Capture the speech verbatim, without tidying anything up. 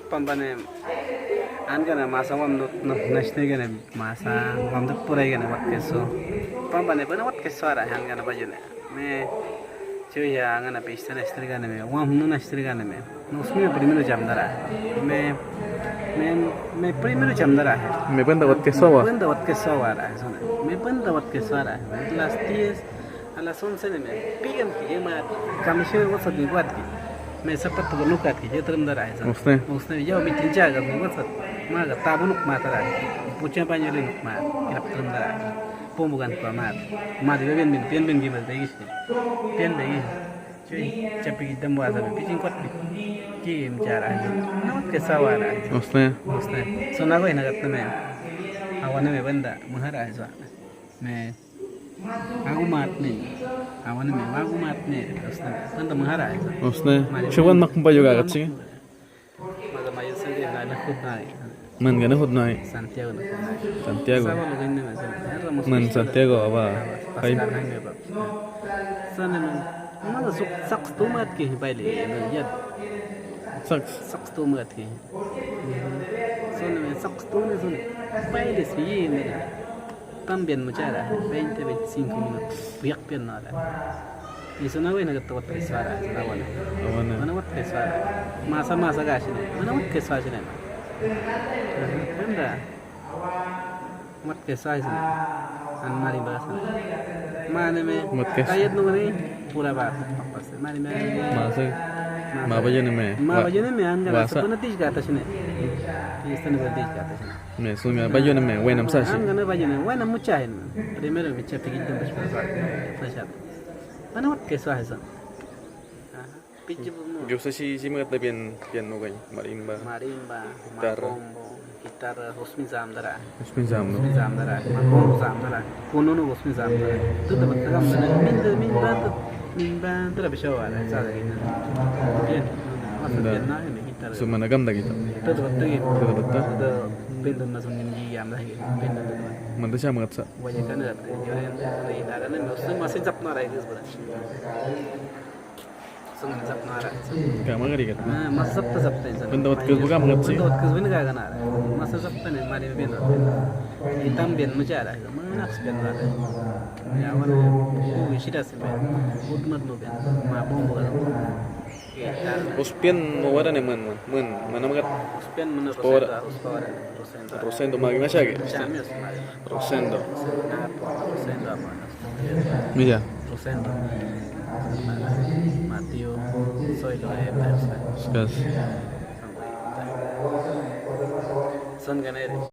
Pambane, an gana masa wam nut nut nashne gana masa wam duk purai gana wat keso. Pambane bana wat keso ara han gana bajune. Me chuya ngana pista nashne gana me wam nu nashne gana me. No usme primero jam dara. Me me me primero jam dara hai. Me banda wat keso wa. Banda wat keso ara. Me banda wat keso ara. Last year Ala son sene me, pigam ki, ema, kamishe wasa di wat ki. Me sapat to nukat ki, ye tram dara hai sa. Usne. Usne, yo, mi tinja ga, me wasa. Ma ga, tabu nuk ma tara. Pucha pa nyole nuk ma, kirap tram dara hai. Pom bukan pa ma. Ma di ben ben, ben ben ki ma degi. Ben degi. Chui, chapi ki dam wasa me, pichin kwat ki. Ki im jara hai. Nawat ke sawa ra hai. Usne. Usne. So na ko ina gat me. Awane me banda, mahara hai sa. Me. Wagu matne. Awane me wagu matne. Usne. Tanta mahara hai sa. Usne. Mari. Chuwan mak ba yoga gatsi. Maza mayu sende na na khut nai. Man gana khut nai. Santiago na khut nai. Santiago. Sama lo gane na sende. Man Santiago aba. Hai. Sana na. Mana suk saks tumat ke baile. Ya. Saks. Saks tumat ke. Sana me saks tumat sana. Baile si ye me. Tam bien mucha ra, veinte, veinticinco minutos. Buyak bien na ra. Isu na wena ka tawat kaisa ra, na wana. Awana. Mana wat kaisa ra. Masa, masa ka sine. Mana wat kaisa sine. Mana. Wat kaisa sine. An mari ba sine. Mane me. Wat kaisa. Kayat nung ni pura ba. Mari me. Masa. Ma ba jene me. Ma ba jene me. An ka sa pana tij ka ta sine. Istan ba tij ka ta sine. Me sunga ba yun me, wenam sa shi. An gana ba yun, wenam mucha hin. Primero me cha pigil tan bas pa sa. Sa sha. Mana wat kaisa hai sa. Aha. Piji bu mu. Yo sa shi, shi magat na bien, bien mo gani. Marimba. Marimba, guitarra. Makombo, guitarra, husmi zam dara. Husmi zam no. Husmi zam dara. Makombo zam dara. Kono no husmi zam dara. Tu tu bat kam dara. Min tu, min ba tu. Min ba tu ra bishawa. Sa da gina. Bien. Masa bien na, me guitarra. Su mana gam da guitarra. Tu tu bat tu. Tu tu bat tu. Tu tu Pindun masuk nini yam lagi, pindun tu. Manda siya mga tsa. Wajah kan rat, yun, yun, yun, yun, yun, yun, masih, masih zap na rai, guys, bro. Sung zap na rai. Kama kari kat. Ah, masih zap ta, zap ta, zap. Pindun wat kus buka mga tsi. Pindun wat kus buka na rai. Masih zap ta ne, mari pindun. Hitam bin mucha rai. Mana pindun rai. Ya, wan, oh, shida se bin. Utmat no bin. Ma bom buka. Huspen mo wara ne mën, mën, mën, mën, mën. Huspen mën Rosendo, Rosendo. Rosendo, magi masha ge? Chami os magi. Rosendo. Rosendo, mën. Mija. Rosendo. Mateo, soy lo he, pues. Skas. Son ganero.